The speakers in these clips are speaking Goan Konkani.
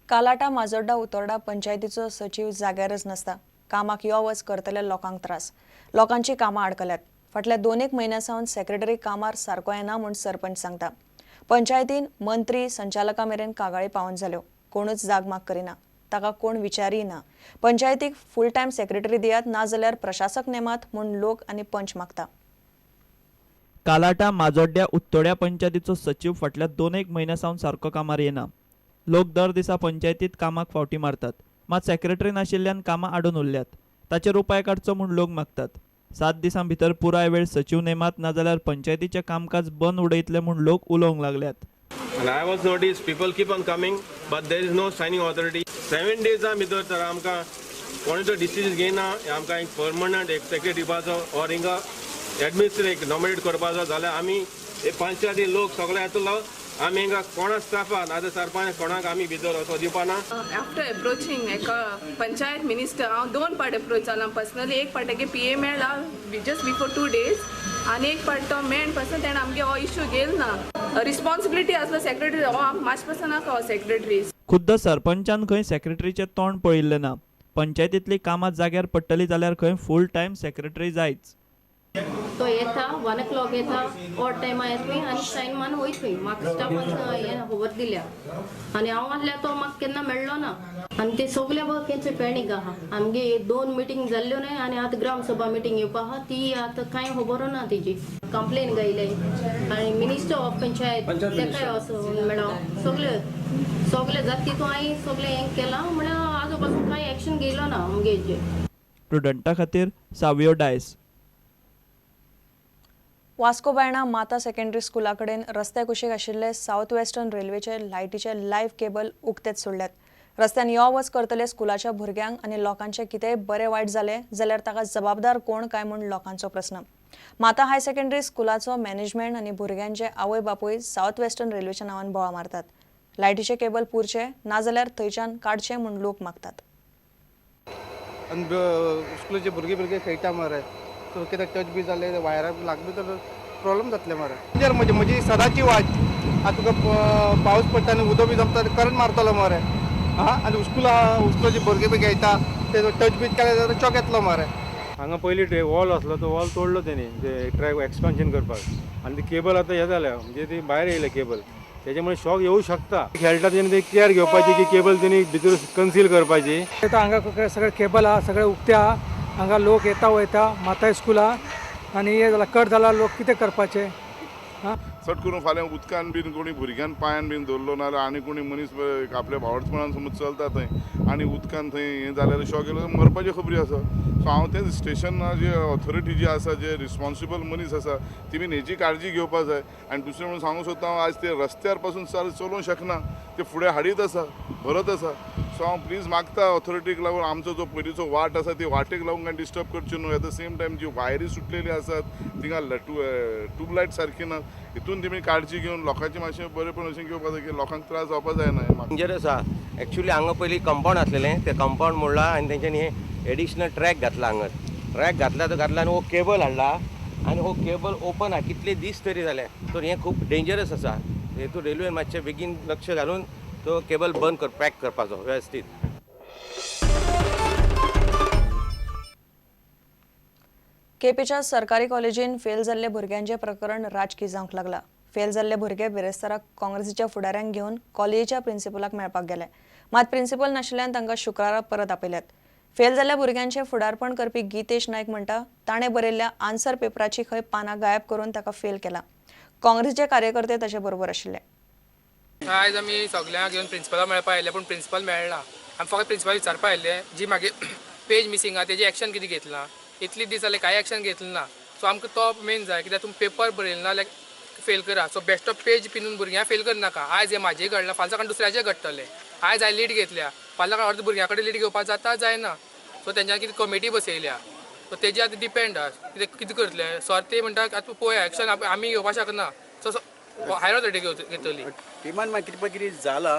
कालाटा माजोड्डा उतोर्डा पंचायतीचो सचीव जाग्यारच नासता. कामाक यो वच करतल्या लोकांक त्रास. लोकांची कामां आडकल्यात. फाटल्या 2-1 म्हयन्यां सावन सेक्रेटरी कामार सारको येना म्हूण सरपंच सांगता. पंचायतीन मंत्री संचालका मेरेन कागाळी पावोवन जाल्यो. कोणूच जागमाग करिना. ताका कोण विचारीय ना. पंचायतीक फूल टायम सेक्रेटरी दियात, नाजाल्यार प्रशासक नेमात म्हूण लोक आनी पंच मागता. कालाटा माजोड्ड्या उत्तोड्या पंचायतीचो सचीव फाटल्या 2-1 म्हयन्यां सावन सारको कामार येना. लोक दर दिसा पंचायतीत कामाक फावटी मारतात, मात सेक्रेटरी नाशिल्ल्यान कामां आडून उरल्यात. ताचेर उपाय काडचो म्हूण लोक मागतात. 7 दिसां भितर पुराय वेळ सचीव नेमात, नाजाल्यार पंचायतीचें कामकाज बंद उडयतले म्हूण लोक उलोवंक लागल्यात. And I was noticed people keep on coming, but there is no signing authority. 7 days भितर तर आमकां कोणी तो डिसिजन घेयना. आमकां एक परमनंट एक सेक्रेटरी दिवपाचो ऑर हिंगा एडमिनिस्ट्रेटर नॉमिनेट करपाचो जाल्यार आमी हे पंचायती लोक सगळे येतलो. आमी हिंगा कोणा स्टाफा नाजाल्यार सरपंच कोणाक आमी भितर वचो दिवपाना. आफ्टर अप्रोचिंग एका पंचायत मिनिस्टर, हांव 2 पाट अप्रोच जाला पर्सनली. एक पाट तेगे पी ए मेळ्ळा जस्ट बिफोर 2 days आनी एक पाट तो मेन पर्सन तेणें आमगे हो इश्यू घेयल ना. रिस्पॉन्सिबिलिटी आसलो सेक्रेटरी हो मातशें पासून नाका हो सेक्रेटरी. खुद्द सरपंचान खंय सेक्रेटरीचें तोंड पळयिल्लें ना. पंचायतींतली कामां जाग्यार पडटली जाल्यार खंय फूल टायम सेक्रेटरी जायच. तो येता 1 o'clock येता, ऑड टायमा येता आनी सायन मारून वयता. म्हाका स्टाफान हें खबर दिल्या आनी हांव आहल्यार तो म्हाका केन्ना मेळ्ळो ना. आनी ते सगळे केन्ना पेणीक आहा. आमगे 2 मिटींग जाल्ल्यो न्हय आनी आतां ग्रामसभा मिटींग येवपा आहा, ती आतां कांय खबर ना. तेजी कंप्लेन गायले आनी मिनिस्टर ऑफ पंचायत तेकाय असो मेळो सगळे सगळे जाता तितून हांवें सगळें हें केलां म्हळ्यार आजो पासून कांय एक्शन घेयलो ना आमगे हेजेर. प्रुडंटा खातीर सावियो डायस. वास्को बायणा माता सेकंडरी स्कुला कडेन रस्त्या कुशीक आशिल्ले सावथ वेस्टर्न रेल्वेचे लायटीचे लायव्ह केबल उक्तेच सोडल्यात. रस्त्यान यो वच करतले स्कुलाच्या भुरग्यांक आनी लोकांचे कितेंय बरें वायट जालें जाल्यार ताका जबाबदार कोण काय म्हूण लोकांचो प्रस्न. माता हायर सेकंडरी स्कुलाचो मॅनेजमेंट आनी भुरग्यांचे आवय बापूय सावथ वेस्टर्न रेल्वेच्या नांवान बोळा मारतात. लायटीचे केबल पुरचे नाजाल्यार थंयच्यान काडचे म्हूण लोक मागतात. आनी स्कुलाचे भुरगे भुरगे खेळटा मरे, सो कितें टच बी जालें वायराक लागली तर प्रॉब्लम जातले मरे. डेंजर म्हणजे म्हजी सदांची वाट. आतां तुका पावस पडटा आनी उदक बी जमता करंट मारतलो मरे. आं आनी स्कुलाचे भुरगे बी खेळटा ते टच बी केले जाल्यार चॉक येतलो मरे. हांगा पयलीं वॉल आसलो तो वॉल तोडलो तेणी ते ट्रॅक एक्सपान्शन करपाक आनी ती केबल आतां हें जाल्या म्हणजे ती भायर येयल्या केबल, तेच्या मुळे शॉक येवं शकता. खेळटा तेन्ना ती केअर घेवपाची की केबल तेणी भितर कन्सील करपाची. आतां हांगा सगळें केबल आहा, सगळें उक्ते आहा. हांगा लोक येता वयता माता स्कुला आनी हे जाला कट जाला लोक कितें करपाचें. चड करून फाल्यां उदकान बीन कोणी भुरग्यान पांयान बीन धरलो नाजाल्यार आनी कोणी मनीस आपल्या भावटपणान समज चलता थंय आनी उदकान थंय हें जाल्यार शॉक येयलो मरपाच्यो खबरी आसा. सो हांव तें स्टेशन जे ऑथॉरिटी जी आसा, जे रिस्पॉन्सिबल मनीस आसा तेमी हेजी काळजी घेवपा जाय. आनी दुसरें म्हणून सांगूंक सोदता हांव, आयज ते रस्त्यार पासून सर चलोवंक शकना, ते फुडें हाडीत आसा, भरत आसा. सो हांव प्लीज मागता ऑथॉरिटीक लागून आमचो जो पयलींचो वाट आसा ती वाटेक लागून कांय डिस्टर्ब करची न्हू. एट the same time जी वायरी सुटलेली आसात थिंगा ट्यूबलायट सारकी ना, हितून तेमी काळजी घेवन लोकांची मातशें बरेंपण अशें घेवपा जाय की लोकांक त्रास जावपा जायना. डेंजरस आसा एक्चुली. हांगा पयलीं कंपावंड आसलेलें, तें कंपावंड मोडला आनी तेंच्यांनी हे एडिशनल ट्रॅक घातला. हांगा ट्रॅक घातला तो घातला आनी हो केबल हाडला आनी हो केबल ओपन आहा कितले दीस तरी जाले. तर हें खूब डेंजरस आसा. हेतून रेल्वेन मातशें बेगीन लक्ष घालून तो केबल बंद कर पॅक करपाचो वेवस्थीत. केपेच्या सरकारी कॉलेजीन फेल जाल्ले भुरग्यांचें प्रकरण राजकी जावंक लागला. फेल जाल्ले भुरगे बिरेस्ताराक काँग्रेसीच्या फुडाऱ्यांक घेवन कॉलेजीच्या प्रिन्सिपलाक मेळपाक गेले, मात प्रिन्सिपल नाशिल्ल्यान तांकां शुक्रारा परत आपयल्यात. फेल जाल्ल्या भुरग्यांचें फुडारपण करपी गीतेश नायक म्हणटा, ताणें बरयल्ल्या आन्सर पेपराची खंय पानां गायब करून ताका फेल केला. काँग्रेसीचे कार्यकर्ते ताचे बरोबर आशिल्ले. आयज आमी सगळ्यांक घेवन प्रिन्सिपलाक मेळपा आयिल्ले, पूण प्रिन्सिपल मेळना. आमी फकत प्रिन्सिपल विचारपा आयिल्ले जी मागीर पेज मिसींग आहा तेजी एक्शन कितें घेतलां. इतली दीस जाले कांय एक्शन घेतलें ना. सो आमकां तो मेन जाय, कित्याक तुमी पेपर बरयले ना जाल्यार फेल करा. सो बेश्टो पेज पिनून भुरग्यांक फेल करनाका. आयज हें म्हाजें घडलां, फाल्यां सकाळीं दुसऱ्याचें घडटलें. आयज हांवें लीड घेतल्या, फाल्यां सकाळीं अर्द भुरग्यां कडेन लीड घेवपाक जाता जायना. सो तेंच्यांनी कितें कमिटी बसयल्या, सो तेजे आतां डिपेंड आहा कितें कितें करतले. सर ते म्हणटा आतां पळोवया एक्शन आमी घेवपाक शकना, सो हायर ऑथॉरिटी घेतली. टिमान मागीर कितें पळय कितें जालां,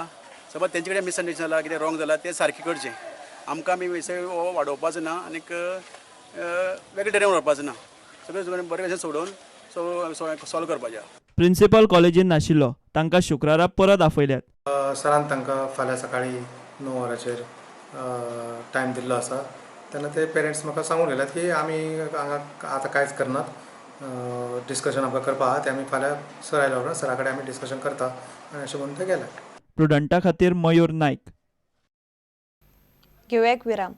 समज तेंचे कडेन मिसअंडरस्टँड जालां, कितें रॉंग जालां तें सारकें करचें. आमकां आमी विशय हो वाडोवपाचो ना आनीक वेगळे तरेन व्हरपाचो ना. सगळें बरें कशें सोडोवन सॉल्व करपाचें. प्रिन्सिपल कॉलेजीन नाशिल्लो, तांकां शुक्रारा परत आपयल्यात. सरान तांकां फाल्यां सकाळीं 9 वरांचेर टायम दिल्लो आसा. तेन्ना ते पेरंट्स म्हाका सांगून गेल्यात की आमी हांगा आतां कांयच करनात, डिस्कशन आमकां करपा आहा तें आमी फाल्यां सर आयल्या उपरांत सरा कडेन आमी डिस्कशन करता आनी अशें म्हणून ते गेले. प्रुडंटा खातीर मयूर नायक. घेवया एक विराम.